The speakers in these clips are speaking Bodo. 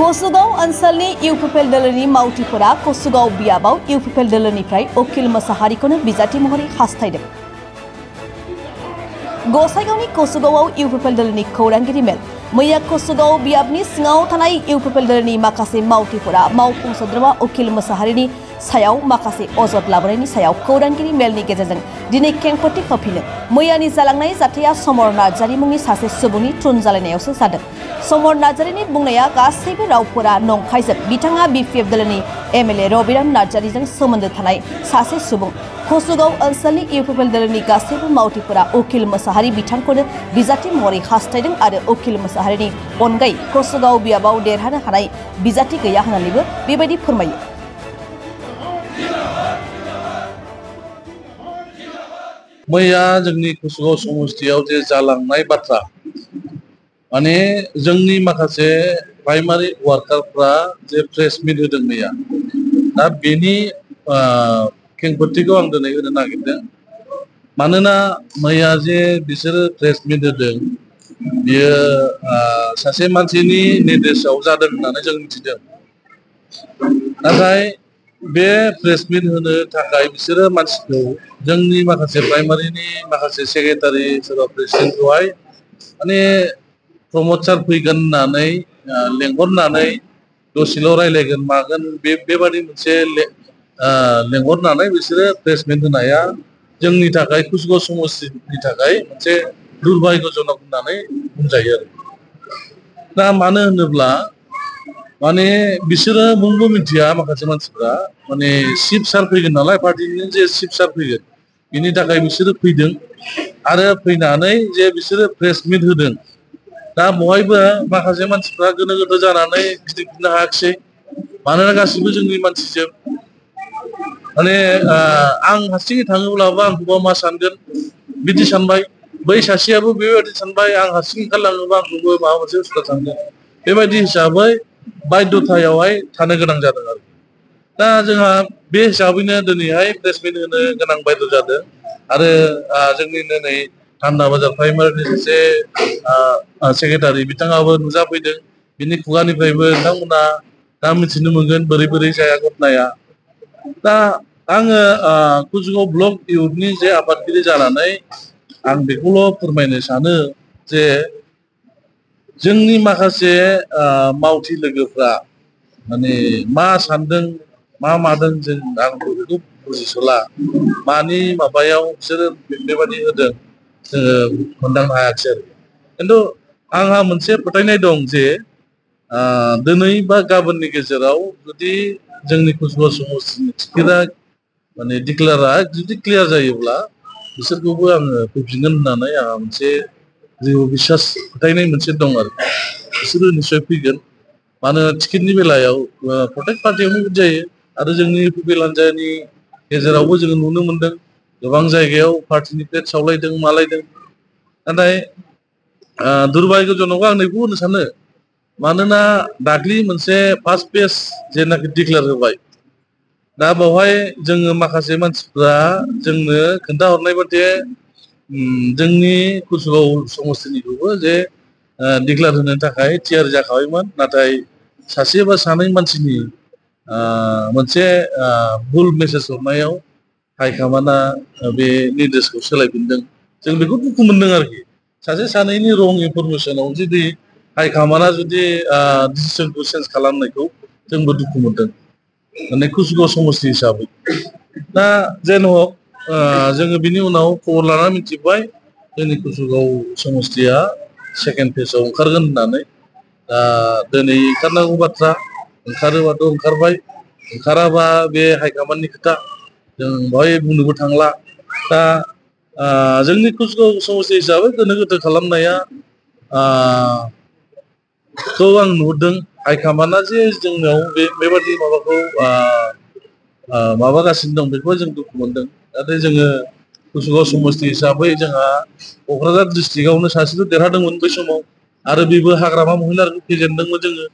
कसुगाव ओनसोलनि इउपिपिएल दोलोनि मावथिफोरा कसुगाव बियाबाव इउपिपिएल दोलोनिफ्राय अखिल मोसाहारिखौनो बिजाथि महरै हास्थायदों। गसाइगावनि कसुगावआव इउपिपिएल दोलोनि खौरांगिरि मेल। मैया कसुगाव बियाबनि सिङाव थानाय इउपिपिएल दोलोनि माखासे मावथिफोरा मावफुं सोद्रोमा अखिल मोसाहारिनि सायाव माखासे अजद लाबोनायनि सायाव खौरांगिरि मेलनि गेजेरजों दिनै खेंफोरथि होफिनो। मैयानि जालांनाय जाथाया समर नार्जारी मुंनि सासे सुबुंनि थुन जालायनायावसो जादों। समर नार्जारीनि बुंनाया गासैबो रावफोरा नंखायजोब। बिथाङा बिपिएफ दोलोनि एमएलए रबिराम नार्जारीजों सोमोन्दो थानाय सासे सुबुं। कसुगाव ओनसोलनि इउपिपिएल दोलोनि गासैबो मावथिफोरा अखिल मोसाहारि बिथांखौनो बिजाथि महरै हास्थायदों आरो अखिल मोसाहारिनि अनगायै कसुगाव बियाबाव देरहानो हानाय बिजाथि गैया होननानैबो बेबायदि फोरमायो। मैया जोंनि कसुगाव समस्तियाव जे जालांनाय बाथ्रा माने जोंनि माखासे प्राइमारि वार्कारफ्रा जे प्रेस मिट होदों मैया, दा बेनि खेंफोरथिखौ आं दिनै होनो नागिरदों। मानोना मैया जे बिसोरो प्रेस मिट होदों बियो सासे मानसिनि निर्देशआव जादों होननानै जों मिथिदों। नाथाय बे प्रेस मिट होनो थाखाय बिसोरो मानसिखौ जोंनि माखासे प्राइमारिनि माखासे सेक्रेटारि सोरबा प्रेसिडेन्टखौहाय माने प्रमद सार फैगोन होननानै लेंहरनानै दसेल' रायलायगोन मागोन बेबादि मोनसे लेंहरनानै बिसोरो प्रेस मिट होनाया जोंनि थाखाय कसुगाव समस्तिनि थाखाय मोनसे दुर्भाग्यजनक होननानै बुंजायो आरो। दा मानो होनोब्ला माने बिसोरो मुंबो मिथिया माखासे मानसिफ्रा माने चिफ सार फैगोन नालाय पार्टिनि जे चिफ सार फैगोन बिनि थाखाय बिसोरो फैदों आरो फैनानै जे बिसोरो प्रेस मिट होदों। दा बहायबो माखासे मानसिफ्रा गोनो गोथो जानानै गिदिंनो हायाखिसै। मानोना गासिबो जोंनि मानसिजों माने आं हारसिङै थाङोब्लाबो आंखौबा मा सानगोन बिदि सानबाय, बै सासेयाबो बेबायदि सानबाय, आं हारसिं ओंखारलाङोबा आंखौबो माबा मोनसे उसुबिदा सानगोन। बेबायदि हिसाबै बाध्यतायावहाय थानो गोनां जादों आरो। दा जोंहा बे हिसाबैनो दिनैहाय प्रेस मिट होनो गोनां बायद' जादों आरो जोंनिनो नै थान्दा बाजार प्राइमारिनि सासे सेक्रेटारि बिथाङाबो नुजाफैदों। बिनि खुगानिफ्रायबो नोंथांमोना दा मिथिनो मोनगोन बोरै बोरै जाया घटनाया। दा आङो कसुगाव ब्लक इउथनि जे आफादगिरि जानानै आं बेखौल' फोरमायनो सानो जे जोंनि माखासे मावथि लोगोफ्रा माने मा सानदों मा मादों जों आंबो बेखौ बुजिस'ला। मानि माबायाव बिसोरो बेबादि होदों जोङो मोनदांनो हायाखिसै आरो। खिन्थु आंहा मोनसे फोथायनाय दं जे दिनै बा गाबोननि गेजेराव जुदि जोंनि कसुगाव समस्तिनि टिकेटआ माने डिक्लेयारा जुदि क्लियार जायोब्ला बिसोरखौबो आङो फैफिनगोन होननानै आंहा मोनसे जिउ बिसास फोथायनाय मोनसे दं आरो। बिसोरो निस्सय फैगोन। मानो टिकेटनि बेलायाव प्रटेक्ट पार्टियावनो बिदि जायो आरो जोंनि इउपिपिएल हान्जानि गेजेरावबो जोङो नुनो मोनदों गोबां जायगायाव पार्टिनि प्लेट सावलायदों मालायदों। नाथाय दुर्भाग्यजनक आं नैखौ होनो सानो, मानोना दाख्लि मोनसे फार्स्ट पेज जेनाखि डिक्लेयार होबाय, दा बेवहाय जोङो माखासे मानसिफ्रा जोंनो खोन्थाहरनाय बादि जोंनि कसुगाव समस्तिनिखौबो जे डिक्लेयार होनो थाखाय थियारि जाखाबायमोन। नाथाय सासे बा सानै मानसिनि मोनसे भुल मेसेज हरनायाव हाइकामान्डआ बे निर्देशखौ सोलायफिनदों। जों बेखौ दुखु मोनदों आरोखि। सासे सानैनि रं इनफरमेसनाव जुदि हाइकामान्डआ जुदि डिसिसनखौ चेन्ज खालामनायखौ जोंबो दुखु मोनदों माने कसुगाव समस्ति हिसाबै। दा जेन हक जोङो बिनि उनाव खबर लानानै मिथिबाय जोंनि कसुगाव समस्तिया सेकेन्ड फेजआव ओंखारगोन होननानै। दा दिनै ओंखारनांगौ बाथ्रा, ओंखारोबाथ' ओंखारबाय, ओंखाराबा बे हाइकामान्डनि खोथा, जों बेवहाय बुंनोबो थांला। दा जोंनि कसुगाव समस्ति हिसाबै गोनो गोथो खालामनाया खौ आं नुहुरदों। हाइकामान्डआ जे जोंनाव बेबादि माबाखौ माबागासिनो दं बेखौ जों दुखु मोनदों। नाथाय जोङो कसुगाव समस्ति हिसाबै जोंहा क'क्राझार डिस्ट्रिक्टआवनो सासेल' देरहादोंमोन बै समाव आरो बेबो हाग्रामा महिलारिखौ फेजेनदोंमोन जोङो।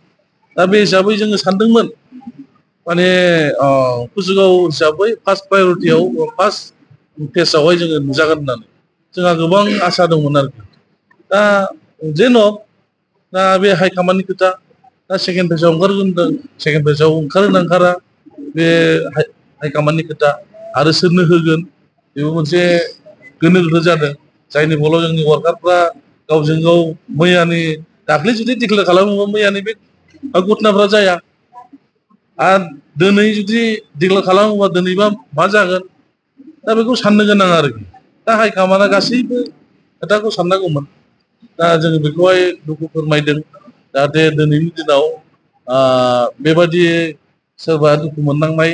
दा बे हिसाबै जोङो सानदोंमोन माने कसुगाव हिसाबै फार्स्ट प्रायरिटियाव फार्स्ट फेजआवहाय जोङो नुजागोन होननानै जोंहा गोबां आसा दंमोन आरोखि। दा जेन' दा बे हाइकामान्डनि खोथा, दा सेकेन्ड फेजआव ओंखारगोन होनदों सेकेन्ड फेजआव ओंखारगोन ओंखारा बे हाइकमान्डनि खोथा आरो सोरनो होगोन बेबो मोनसे गोनो गोथो जादों जायनि फलाव जोंनि वार्कारफ्रा गावजों गाव मैयानि दाख्लै जुदि डिक्लेयार खालामोबा मैयानि बे घटनाफ्रा जाया आरो दिनै जुदि डिक्लेयार खालामोबा दिनैबा मा जागोन दा बेखौ साननो गोनां आरोखि दा हाइकमान्डआ गासैबो खोथाखौ साननांगौमोन दा जोङो बेखौहाय दुखु फोरमायदों जाहाथे दिनैनि दिनाव बेबादि सोरबा दुखु मोननांनाय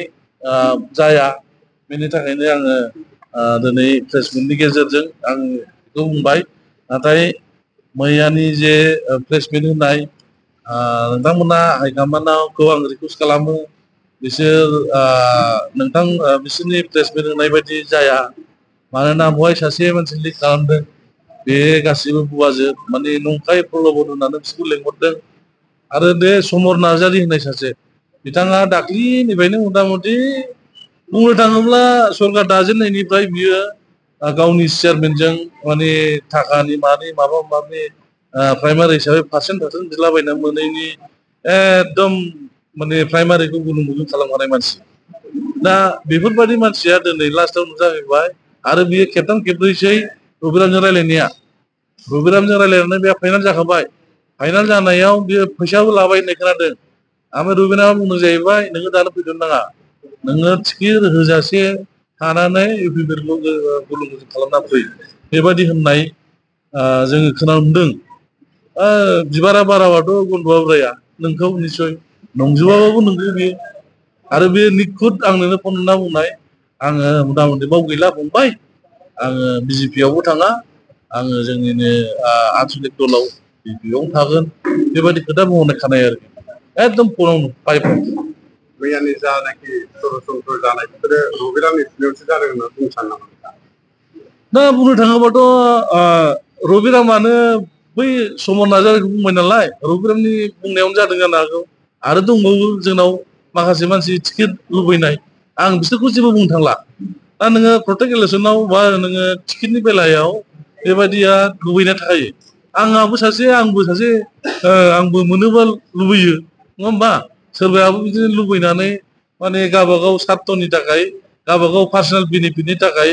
जाया बेनि थाखायनो आङो दिनै प्रेस मिटनि गेजेरजों आं बेखौ बुंबाय नाथाय मैयानि जे प्रेस मिट होनाय नोंथांमोना हाइकमान्डखौ आं रिकुवेस्ट खालामो बिसोर बिसोरनि प्रेस मिट होनाय बायदि जाया मानोना बेवहाय सासे मानसि लिक खालामदों बे गासिबो बुवाजोब माने नंखाय प्रल'बन होनानै बिसोरखौ लेंहरदों आरो बे समर नार्जारि होननाय सासे बिथाङा दाख्लिनिफ्रायनो मथा मथि बुंनो थाङोब्ला सरकार दाजेननायनिफ्राय बियो गावनि चेयारमेनजों माने थाखानि माबा माबि प्राइमारि हिसाबै पार्सेन्ट बिलाबायना मोनैनि एकदम माने प्राइमारिखौ गुलुं गुलुं खालामखानाय मानसि दा बेफोरबायदि मानसिया दिनै लास्टाव नुजाहैबाय आरो बियो खेबथाम खेबब्रैसै रबिरामजों रायलायनाया रबिरामजों रायलायनानै बे फाइनाल जाखाबाय फाइनाल जानायाव बियो फैसाबो लाबाय होननाय खोनादों ओमफ्राय रबिरामा बुंदों जाहैबाय नोङो दानो फैथ'नो नाङा नोङो टिकेट होजासे थानानै इउपिपिएलखौ गुलुं गुलुं खालामना फै बेबायदि होननाय जोङो खोनानो मोनदों बिबारा बाराबाथ' गन्धआ बोराया नोंखौ निस्सय नंजोबाबाबो नोंगौ बियो आरो बे निखुद आंनोनो फन हरना बुंनाय आङो मथा मथि बाव गैला फंबाय आङो बिजेपियावबो थाङा आङो जोंनिनो आनसलिक दलाव बिपिआवनो थागोन बेबायदि खोथा बुंहरनाय खोनायो आरोखि एकदम फनावनो पाइपआव मैयानि जानाखि सरासनस्रा जानाय बेफोरो रबिरामनि थुनायावसो जादों होनना बुंनो सानो नामा? दा बुंनो थाङोबाथ' रबिरामानो बै समर नार्जारिखौ बुंबाय नालाय रबिरामनि बुंनायावनो जादों जानो हागौ आरो दंबावो जोंनाव माखासे मानसि टिकेट लुबैनाय आं बिसोरखौ जेबो बुंनो थांला दा नोङो प्रटेक्ट इलेक्सनाव बा नोङो टिकेटनि बेलायाव बेबायदिया लुबैनाय थाखायो आंबो सासे आंबो मोनोबा लुबैयो नङा होमबा सोरबायाबो बिदिनो लुबैनानै माने गावबागाव सार्थनि थाखाय गावबागाव पार्सनेल बेनिफिटनि थाखाय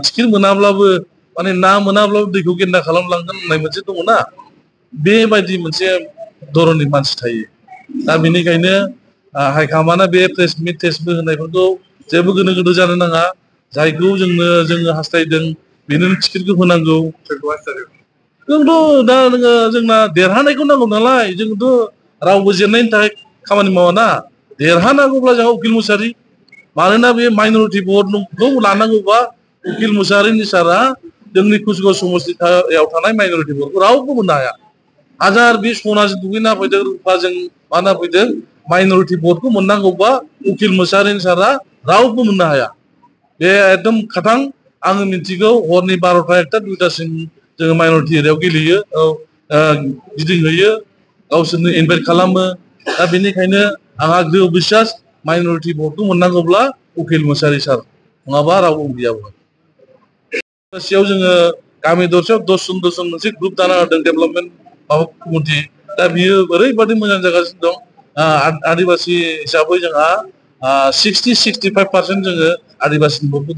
टिकेट मोनाब्लाबो माने ना मोनाब्लाबो दैखौ गेन्दा खालामलांगोन होननाय मोनसे दङना बेबायदि मोनसे धरननि मानसि थायो दा बेनिखायनो हाइकमान्डआ बे प्रेस मिट टेस्ट मिट होनायफोरखौ जेबो गोनो गोथो जानो नाङा जायखौ जोङो हास्थायदों बेनो टिकेटखौ होनांगौ जोंथ' दा नोङो जोंना देरहानायखौ नांगौ नालाय जोंथ' रावबो जेननायनि थाखाय खामानि मावा ना देरहानांगौब्ला जोंहा उकिल मुसाहारि मानोना बे माइन'रिटि भटखौ लानांगौबा उकिल मुसाहारिनि सारा जोंनि कुसुगाव समस्तियाव थानाय माइन'रिटि भटखौ रावबो मोननो हाया हाजार बे सनाजों दुगैना फैदों रुपाजों माना फैदों माइन'रिटि भटखौ मोननांगौबा उकिल मुसाहारिनि सारा रावबो मोननो हाया बे एकदम खाथां आङो मिथिगौ हरनि 12टा 1टा 2टासिम जोङो माइन'रिटि एरियायाव गेलेयो गिदिंहैयो गावसोरनो इनभाइट खालामो दा बेनिखायनो आंहा दृढ़ बिसास माइन'रिटि भटखौ मोननांगौब्ला उकिल मुसाहारि सार नङाबा रावबो गैयाबो सेयाव जोङो गामि दरसेयाव 10 जन मोनसे ग्रुप दाना होदों डेभेलपमेन्ट माबा कमिटि दा बियो ओरैबायदि मोजां जागासिनो दं आदिबासि हिसाबै जोंहा 60-65% जोङो आदिबासिनि भटखौ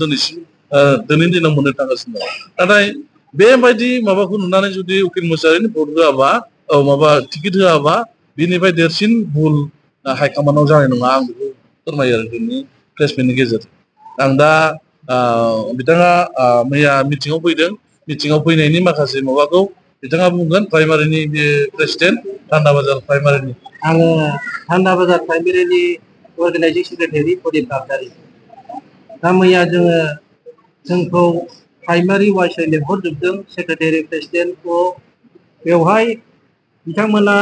दिनैनि दिनाव मोननो थांगासिनो दं नाथाय बेबायदि माबाखौ नुनानै जुदि उकिल मुसाहारिनि भट होआबा माबा टिकेट होआबा बेनिफ्राय देरसिन भुल हाइकमान्डआव जानाय नङा आं बेखौ फोरमायो आरो दिनै प्रेस मिटनि गेजेरजों आं दा बिथाङा मैया मिटिङाव फैदों मिटिङाव फैनायनि माखासे माबाखौ बिथाङा बुंगोन प्राइमारिनि बे प्रेसिडेन्ट थान्दा बाजार प्राइमारिनि आङो थान्दा बाजार प्राइमारिनि अर्गानाइजिं सेक्रेटारि प्रदीप नार्जारि दा मैया जोंखौ प्राइमारि वाइसआव लेंहरजोबदों सेक्रेटारि प्रेसिडेन्टखौ बेवहाय बिथांमोना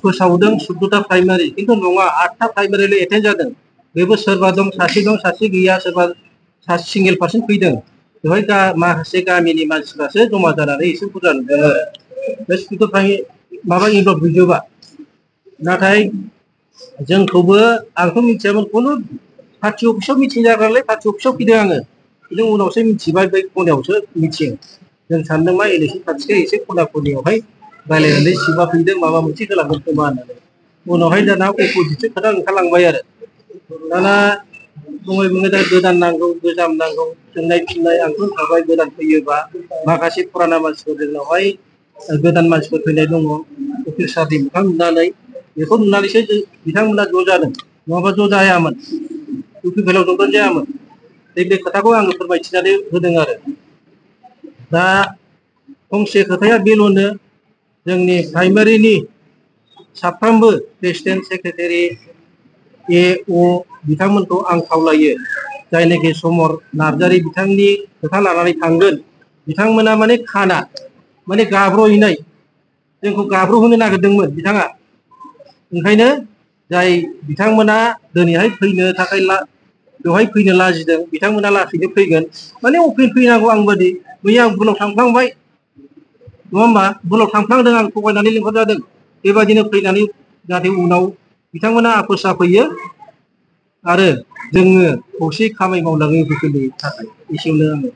फोसावदों 14टा प्राइमारि खिन्थु नङा 8टा प्राइमारिल' एटेन्ड जादों बेबो सोरबा दं सासे गैया सोरबा सिंगेल पार्सन फैदों बेवहाय माखासे गामिनि मानसिफ्रासो जमा जानानै एसे बुरजा नुदों आरो बे 14टा माबा इनभल्भ गैजोबा नाथाय जोंखौबो आंथ' मिथियामोन खुनु पार्टि अफिसाव मिटिं जाग्रालाय पार्टि अफिसाव फैदों आङो बिनि उनावसो मिथिबाय बै खनायावसो मिटिं जों सानदों मा इलेक्सन खाथिखाय एसे खना खनियावहाय रायलायनानै सिबा फैदों माबा मोनसे होलांगोन खोमा होननानै उनावहाय दाना अपोजिटसो खोथा ओंखारलांबाय आरो दाना बुङै दा गोदान नांगौ गोजाम नांगौ सोंनाय फिननाय आंथ' होनखाबाय गोदान फैयोबा माखासे फुराना मानसिफोर जोंनावहाय गोदान मानसिफोर फैनाय दङ उकिल सारनि मोखां नुनानै बेखौ नुनानैसो बिथांमोना ज' जादों नङाबा ज' जायामोन उकिल ज'गोन जायामोन बे खोथाखौ आङो फोरमायथिनानै होदों आरो दा फंसे खोथाया बेल'नो जोंनि प्राइमारिनि साफ्रोमबो प्रेसिडेन्ट सेक्रेटारि AO बिथांमोनखौ आं खावलायो जायनाखि समर नार्जारि बिथांनि खोथा लानानै थांगोन बिथांमोना माने खाना माने गाब्र'हैनाय जोंखौ गाब्र'होनो नागिरदोंमोन बिथाङा ओंखायनो जाय बिथांमोना दिनैहाय फैनो थाखाय बेवहाय फैनो लाजिदों बिथांमोना लासैनो फैगोन माने अफिस फैनांगौ आं बादि मैया आं बुलाव थांफ्लांबाय नङा होमबा बुलाव थांफ्लांदों आं थगायनानै लिंहरजादों बेबायदिनो फैनानै जाहाथे उनाव बिथांमोना आफस जाफैयो आरो जोङो खौसे खामानि मावलाङो उकिलनि थाखाय एसेयावनो आङो